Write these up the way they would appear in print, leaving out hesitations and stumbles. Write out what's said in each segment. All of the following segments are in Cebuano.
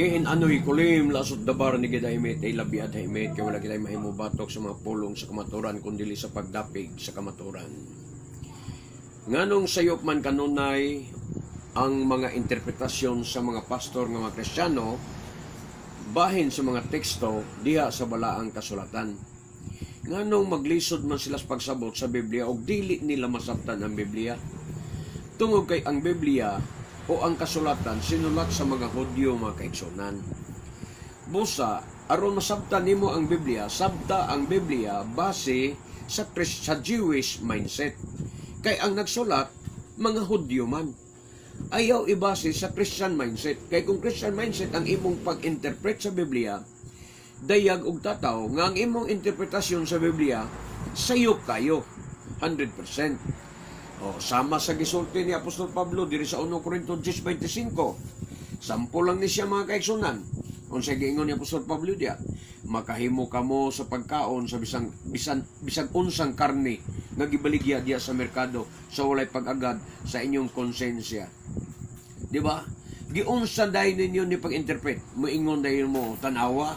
Kiin anoy kulim lasot dabar ni gidahimit ay labi at himit kay wala kitay mahimo batok sa mga pulong sa kamaturan kundi sa pagdapig sa kamaturan. Nganong sayop man kanunay ang mga interpretasyon sa mga pastor nga mga Kristiyano bahin sa mga teksto diha sa balaang kasulatan? Nganong maglisod man sila sa pagsabot sa Biblia og dili nila masabtan ang Biblia? Tungod kay ang Biblia o ang kasulatan sinulat sa mga Hudyo, mga kaigsunan. Busa, aron masabtan nimo ang Biblia, sabta ang Biblia base sa Jewish mindset. Kay ang nagsulat, mga Hudyo man. Ayaw ibase sa Christian mindset. Kay kung Christian mindset ang imong pag-interpret sa Biblia, dayag og tataw nga ang imong interpretasyon sa Biblia sayop kayo 100%. O, sama sa gisulti ni Apostol Pablo diri sa 1 Corinto 10:25. Sample lang ni siya, mga kaigsunan. Unsa giingon ni Apostol Pablo diya? Makahimo kamo sa pagkaon sa bisang bisan bisag unsang karne nga gibaligya diya sa merkado sa walay pag-agad sa inyong konsensya. Di ba? Giunsa dayon ninyo ni pag-interpret? Moingon dayon mo, tanawa.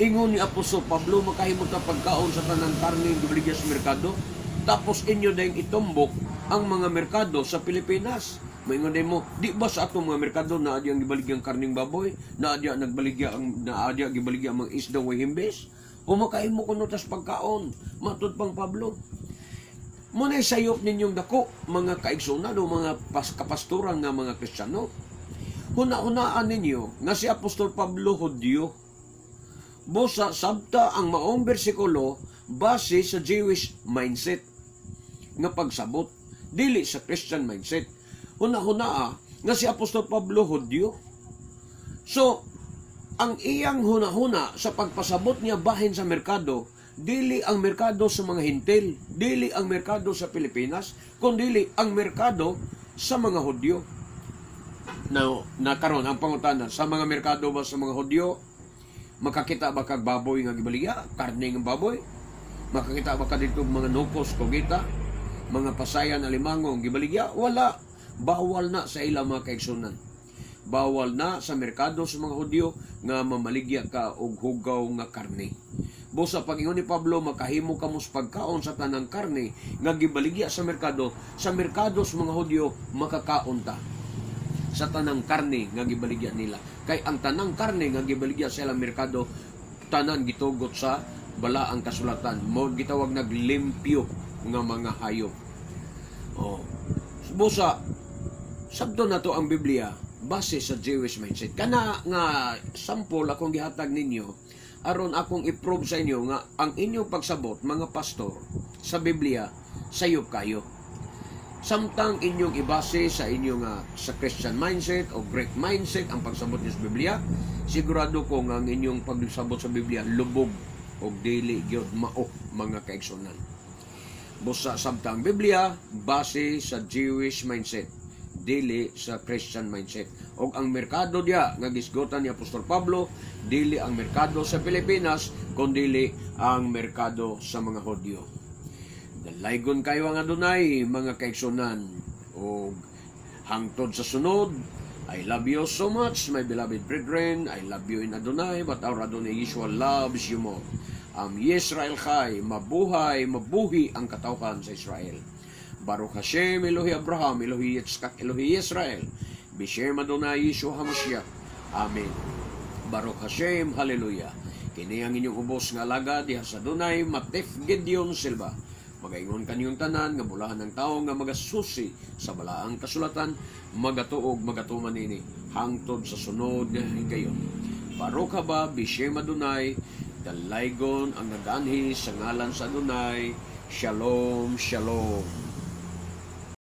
Ingon ni Apostol Pablo, makahimo ta pagkaon sa tanang karne nga gibaligya sa merkado. Tapos inyo dayong itumbok ang mga merkado sa Pilipinas. Moingon dayon mo, di ba sa atong mga merkado naa diyang gibaligyang karning baboy, naa diya nagbaligya ang naa diya gibaligya ang mga isdang way himbis? O makahimo kuno tas pagkaon, matud pang Pablo. Mao na sayop ninyong dako, mga kaigsunan o mga kapastoran nga mga Kristiyano. Huna-hunaan ninyo nga si Apostol Pablo Hudyo. Busa sabta ang maong bersikulo base sa Jewish mindset nga pagsabot, dili sa Christian mindset. Huna-hunaa nga si Apostol Pablo Hudyo. So, ang iyang huna-huna sa pagpasabot niya bahin sa merkado, dili ang merkado sa mga Hentil, dili ang merkado sa Pilipinas, kundi ang merkado sa mga Hudyo. Now, na karon ang pangutana, sa mga merkado ba sa mga Hudyo, makakita ba kag baboy nga gibaligya, karne ng baboy? Makakita ba ka dito mga nukos kugita, mga pasayan alimango gibaligya? Wala. Bawal na sa ilang, mga kaigsunan. Bawal na sa merkado sa mga Hudyo nga mamaligya ka og hugaw nga karne. Busa pag-ingon ni Pablo, makahimo kamo sa pagkaon sa tanang karne nga gibaligya sa merkado, sa merkado sa mga Hudyo makakaon ta sa tanang karne nga gibaligya nila. Kay ang tanang karne nga gibaligya sa ilang merkado, tanan gitugot sa balaang kasulatan. Mao gitawag naglimpyo nga mga hayop. Oh. Busa sabton nato ang Biblia base sa Jewish mindset. Kana nga sample akong gihatag ninyo aron akong i-prove sa inyo nga ang inyong pagsabot, mga pastor, sa Biblia sayop kayo. Samtang inyong ibase sa inyong sa Christian mindset o Greek mindset ang pagsabot niyo sa Biblia, sigurado ko nga ang inyong pagsabot sa Biblia lubog og dili gyud mao, mga kaigsunan. Busa sabta ang Biblia base sa Jewish mindset, dili sa Christian mindset. Og ang merkado diya nga gisgutan ni Apostol Pablo, dili ang merkado sa Pilipinas, kundili ang merkado sa mga Hudyo. Dalaygon kayo ang Adonay, mga kaigsunan. Og hangtod sa sunod, I love you so much, my beloved brethren. I love you in Adonai, but our Adonai Yeshua loves you more. Am Yisrael Chai, mabuhay, mabuhi ang katawhan sa Israel. Baruch Hashem, Elohi Abraham, Elohi Yitzchak, Elohi Israel. Bishem Adonai Yeshua HaMashiach. Amen. Baruch Hashem, Hallelujah. Kini ang inyong ubos nga alagad diha sa Adonai, Matif Gideon Silva. Magaingon kaninyong tanan nga bulahan ng tao nga magasusi sa balaang kasulatan, magatuog, magatuman nini hangtod sa sunod nga higayon. Baruch haba bishem Adonai, dalaygon ang naganhi sa ngalan sa Adonai. Shalom, shalom.